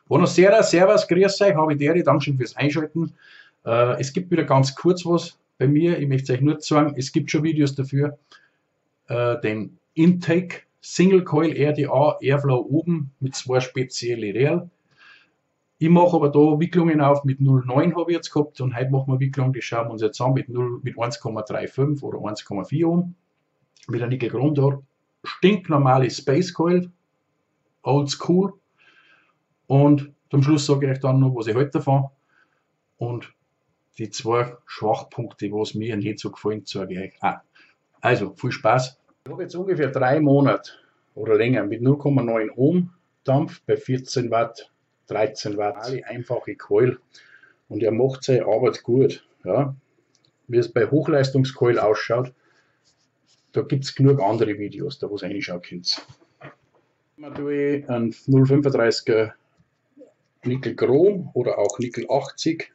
Buonasera, servus, grüß euch, habe ich die Ehre, Dankeschön fürs Einschalten. Es gibt wieder ganz kurz was bei mir, ich möchte es euch nur zeigen, es gibt schon Videos dafür. Den Intake Single Coil RDA Airflow oben mit zwei speziellen Rädern. Ich mache aber da Wicklungen auf mit 0,9 habe ich jetzt gehabt und heute machen wir Wicklung, die schauen wir uns jetzt an mit 1,35 oder 1,4 um. Mit einem Nickel-Chrom da. Stinknormale Space Coil, old school. Und zum Schluss sage ich euch dann noch, was ich heute davon und die zwei Schwachpunkte, was mir nicht so gefallen, zeige ich euch auch. Also, viel Spaß. Ich habe jetzt ungefähr 3 Monate oder länger mit 0,9 Ohm Dampf bei 14 Watt, 13 Watt, alle einfache Coil und er macht seine Arbeit gut. Ja. Wie es bei Hochleistungscoil ausschaut, da gibt es genug andere Videos, da wo ihr reinschauen könnt. Da tue ich einen 0,35er Nickel-Chrom oder auch Nickel 80.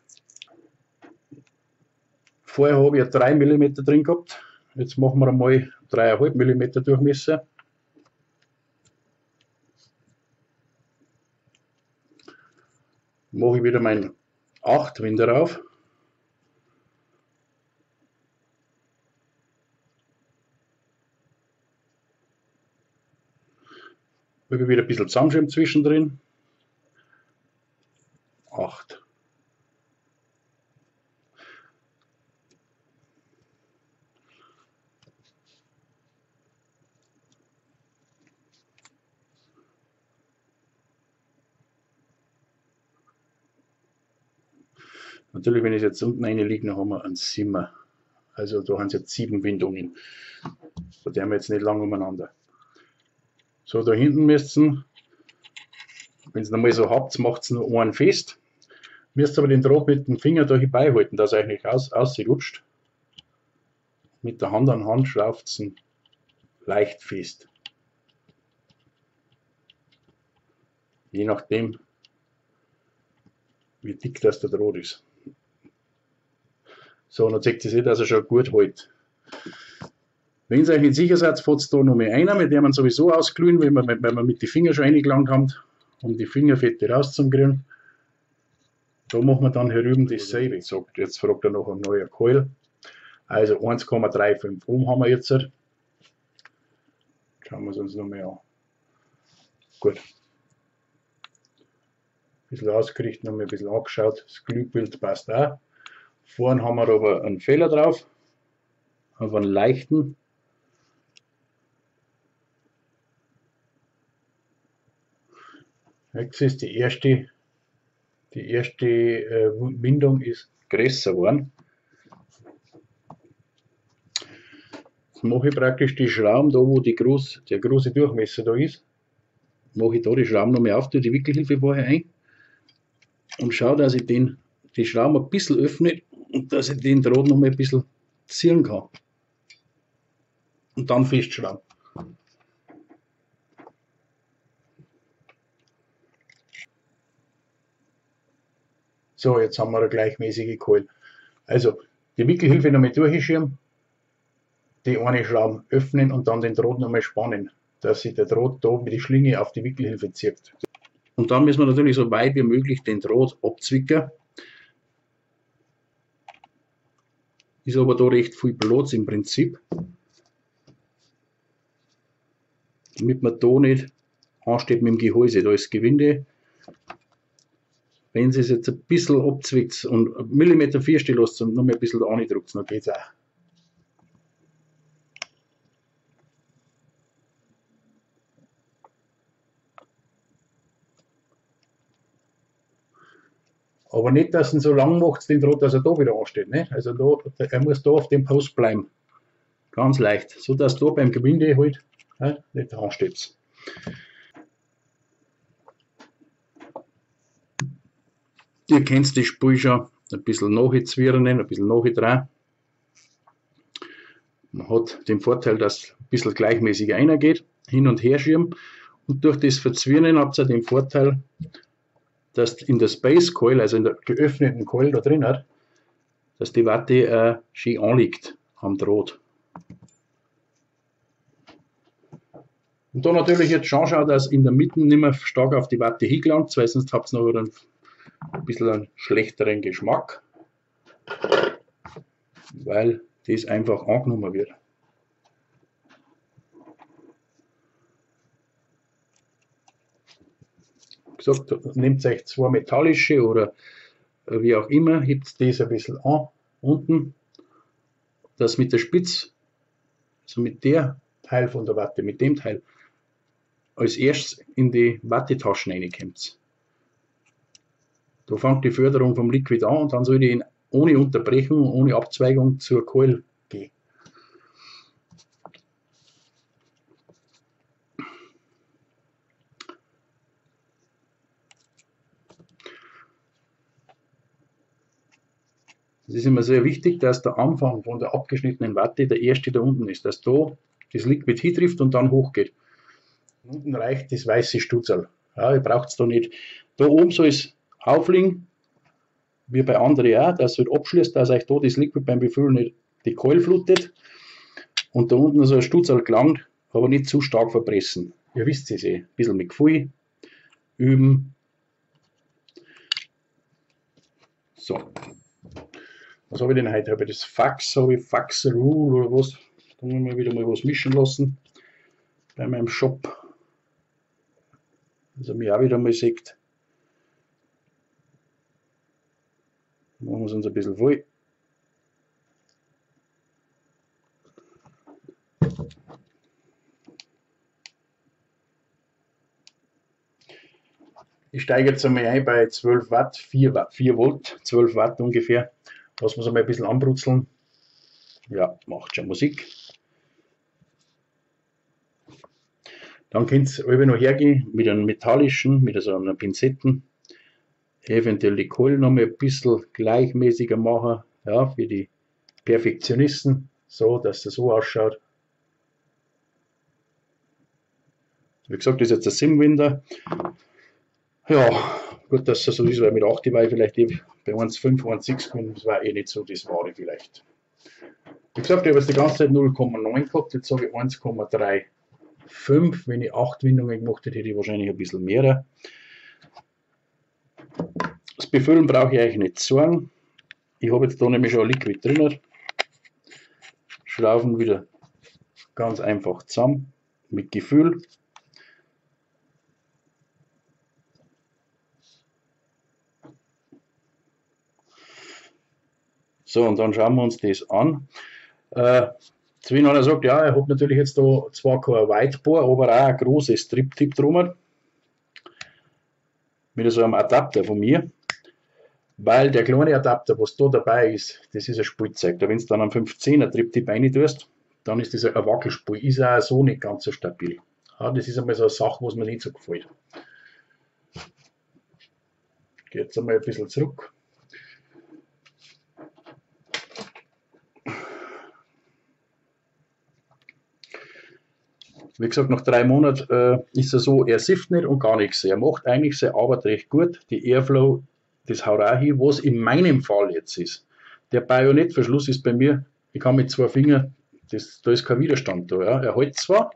Vorher habe ich ja 3 mm drin gehabt. Jetzt machen wir einmal 3,5 mm Durchmesser. Mache ich wieder mein 8 Winder auf. Habe wieder ein bisschen zusammenschieben zwischendrin. 8. Natürlich, wenn ich jetzt unten eine liege, dann haben wir einen 7er. Also da haben sie jetzt 7 Windungen. Da haben wir jetzt nicht lang umeinander. So, da hinten müssten, wenn ihr nochmal so habt, macht es nur einen fest. Müsst aber den Draht mit dem Finger da beihalten, dass er euch nicht ausrutscht. Mit der Hand an Hand schraubt es leicht fest. Je nachdem, wie dick das der Draht ist. So, und dann zeigt es sich, dass er schon gut hält. Wenn ihr euch nicht sicher seid, fährt es da noch mehr einer, mit dem man sowieso ausglühen, wenn man mit den Fingern schon reingelangt haben, um die Fingerfette rauszukriegen. Da machen wir dann hier drüben dasselbe. Sagt, jetzt fragt er noch ein neuer Coil. Also 1,35 Ohm haben wir jetzt. Schauen wir es uns noch mehr an. Gut. Ein bisschen ausgerichtet, noch mal ein bisschen angeschaut. Das Glühbild passt auch. Vorne haben wir aber einen Fehler drauf, auf einen leichten. Jetzt ist die erste Windung ist größer geworden. Jetzt mache ich praktisch die Schrauben da, wo der große Durchmesser da ist, mache ich da die Schrauben noch mehr auf, tue die Wickelhilfe vorher ein und schaue, dass ich die Schrauben ein bisschen öffne und dass ich den Draht noch mal ein bisschen ziehen kann. Und dann festschrauben. So, jetzt haben wir eine gleichmäßige Coil. Also, die Wickelhilfe noch mal durchschieben, die eine Schraube öffnen und dann den Draht noch mal spannen, dass sich der Draht da mit der Schlinge auf die Wickelhilfe zieht. Und dann müssen wir natürlich so weit wie möglich den Draht abzwicken. Ist aber da recht viel Platz im Prinzip, damit man da nicht ansteht mit dem Gehäuse. Da ist das Gewinde. Wenn sie es jetzt ein bisschen abzwickt und einen Millimeter 4 stehen lässt und noch mal ein bisschen reindrückt, dann geht's auch. Aber nicht, dass ihn so lang macht, den Draht, dass er da wieder ansteht. Ne? Also da, er muss da auf dem Post bleiben. Ganz leicht, so dass da beim Gewinde halt, ne, nicht ansteht. Ihr kennt das Spiel schon, ein bisschen nachzwirren, ein bisschen nachdrehen. Man hat den Vorteil, dass ein bisschen gleichmäßig einer geht, hin und her schieben. Und durch das Verzwirnen habt ihr den Vorteil, dass in der Space Coil, also in der geöffneten Coil da drin hat, dass die Watte schön anliegt am Draht. Und da natürlich jetzt schon schauen, dass in der Mitte nicht mehr stark auf die Watte hingelangt, weil sonst habt ihr noch ein bisschen einen schlechteren Geschmack, weil das einfach angenommen wird. Wie gesagt, nehmt euch zwei metallische oder wie auch immer, hebt das ein bisschen an, unten, dass mit der Spitze, also mit der Teil von der Watte, mit dem Teil, als erstes in die Wattetaschen reinkommt. Da fängt die Förderung vom Liquid an und dann soll die ohne Unterbrechung, ohne Abzweigung zur Coil gehen. Es ist immer sehr wichtig, dass der Anfang von der abgeschnittenen Watte der erste da unten ist, dass da das Liquid hintrifft und dann hochgeht. Unten reicht das weiße Stutzerl. Ja, ihr braucht's da nicht. Da oben soll es aufliegen, wie bei anderen auch, dass es halt abschließt, dass euch da das Liquid beim Befüllen nicht die Coil flutet. Und da unten so ein Stutzerl gelangt, aber nicht zu stark verpressen. Ihr wisst es eh, ein bisschen mit Gefühl üben. So. Was habe ich denn heute? Habe ich das Fax, habe ich Fax Rule oder was? Da muss ich mir wieder mal was mischen lassen bei meinem Shop. Also mich auch wieder mal sieht. Machen wir es uns ein bisschen voll. Ich steige jetzt einmal ein bei 12 Watt, 4 Watt, 4 Volt, 12 Watt ungefähr. Lassen wir es einmal ein bisschen anbrutzeln. Ja, macht schon Musik. Dann könnt ihr noch hergehen mit einem metallischen, mit so einer Pinzetten. Eventuell die Kohlen noch mal ein bisschen gleichmäßiger machen, ja, für die Perfektionisten, so dass das so ausschaut. Wie gesagt, das ist jetzt der Simwinder. Ja, gut, dass das so ist, weil mit 8 war ich vielleicht eh bei 1,5, 1,6 gekommen, das war eh nicht so das Wahre vielleicht. Wie gesagt, ich habe jetzt die ganze Zeit 0,9 gehabt, jetzt habe ich 1,35. Wenn ich 8 Windungen gemacht hätte, hätte ich wahrscheinlich ein bisschen mehr. Das Befüllen brauche ich eigentlich nicht sagen. Ich habe jetzt da nämlich schon Liquid drin. Schrauben wieder ganz einfach zusammen, mit Gefühl. So, und dann schauen wir uns das an. Jetzt, wenn einer sagt, ja, ich hab natürlich jetzt da zwar kein Whiteboard, aber auch ein großes Strip-Tip drum. Mit so einem Adapter von mir. Weil der kleine Adapter, was da dabei ist, das ist ein Spielzeug. Da wenn du dann einen 15er Drip-Tip rein tust, dann ist das ein Wackelspiel. Ist auch so nicht ganz so stabil. Ja, das ist einmal so eine Sache, was mir nicht so gefällt. Ich gehe jetzt einmal ein bisschen zurück. Wie gesagt, nach 3 Monaten ist er so, er sifft nicht und gar nichts. Er macht eigentlich seine Arbeit recht gut. Die Airflow, das haut auch hin, was in meinem Fall jetzt ist. Der Bajonettverschluss ist bei mir, ich kann mit 2 Fingern, da ist kein Widerstand da. Ja. Er hält zwar,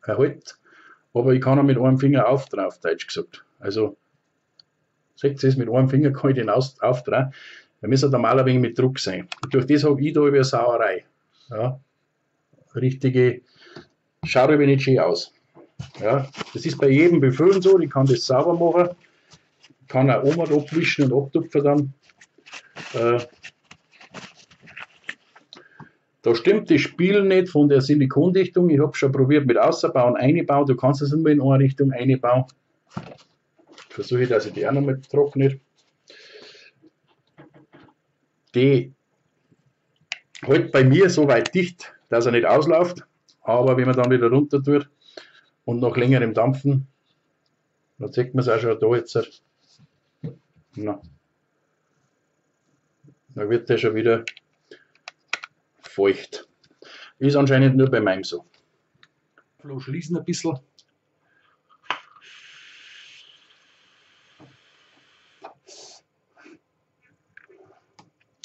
er hält, aber ich kann ihn mit einem Finger aufdrehen, auf Deutsch gesagt. Also, seht ihr es, mit einem Finger kann ich den aufdrehen. Da müsste er normal ein wenig mit Druck sein. Und durch das habe ich da über eine Sauerei. Ja. Richtige, schaut aber nicht schön aus. Ja, das ist bei jedem Befüllen so, ich kann das sauber machen, kann auch oben abwischen und abtupfen dann. Da stimmt das Spiel nicht von der Silikondichtung. Ich habe schon probiert mit Außerbauen, einbauen. Du kannst es immer in eine Richtung einbauen. Versuche ich, dass ich die auch noch mal trockne. Die hält bei mir so weit dicht, dass er nicht ausläuft. Aber wenn man dann wieder runter tut und nach längerem Dampfen, dann sieht man es auch schon da jetzt. Na, da wird der schon wieder feucht. Ist anscheinend nur bei meinem so. Schließen ein bisschen.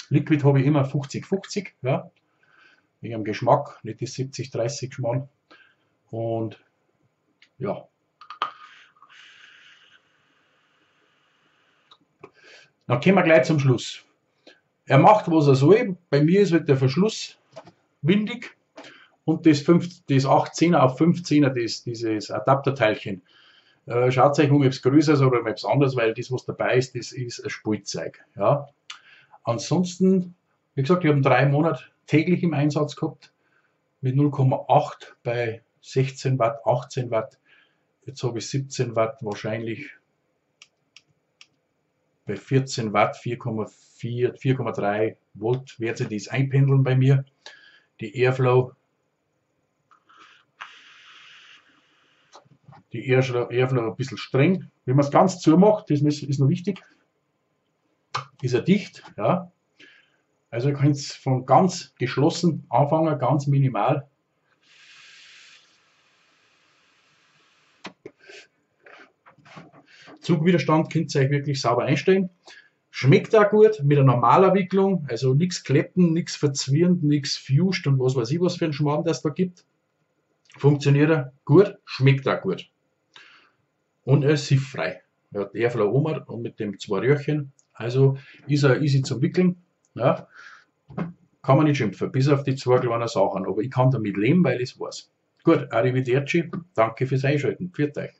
Liquid habe ich immer 50-50, ja. Wegen dem Geschmack, nicht das 70-30 Schmarrn. Und ja. Dann kommen wir gleich zum Schluss. Er macht, was er soll. Bei mir ist halt der Verschluss windig und das 18er auf 15er, dieses Adapterteilchen. Schaut euch um, ob es größer ist oder ob es anders, weil das, was dabei ist, das ist ein Spielzeug. Ja. Ansonsten, wie gesagt, ich habe 3 Monate täglich im Einsatz gehabt mit 0,8 bei 16 Watt, 18 Watt. Jetzt habe ich 17 Watt wahrscheinlich bei 14 Watt, 4,4, 4,3 Volt wird sich das einpendeln bei mir. Die Airflow ein bisschen streng. Wenn man es ganz zumacht, das ist noch wichtig, ist er dicht. Ja. Also ihr könnt von ganz geschlossen anfangen, ganz minimal. Zugwiderstand könnt ihr euch wirklich sauber einstellen. Schmeckt auch gut mit einer normalen Wicklung, also nichts kleppen, nichts verzwirnt, nichts fused und was weiß ich, was für einen Schmarrn das da gibt. Funktioniert er gut, schmeckt auch gut. Und er ist siffrei. Er hat Airflow oben und mit dem 2 Röhrchen, also ist er easy zum Wickeln. Ja. Kann man nicht schimpfen, bis auf die 2 kleinen Sachen. Aber ich kann damit leben, weil ich es weiß. Gut, arrivederci, danke fürs Einschalten. Pfiat euch.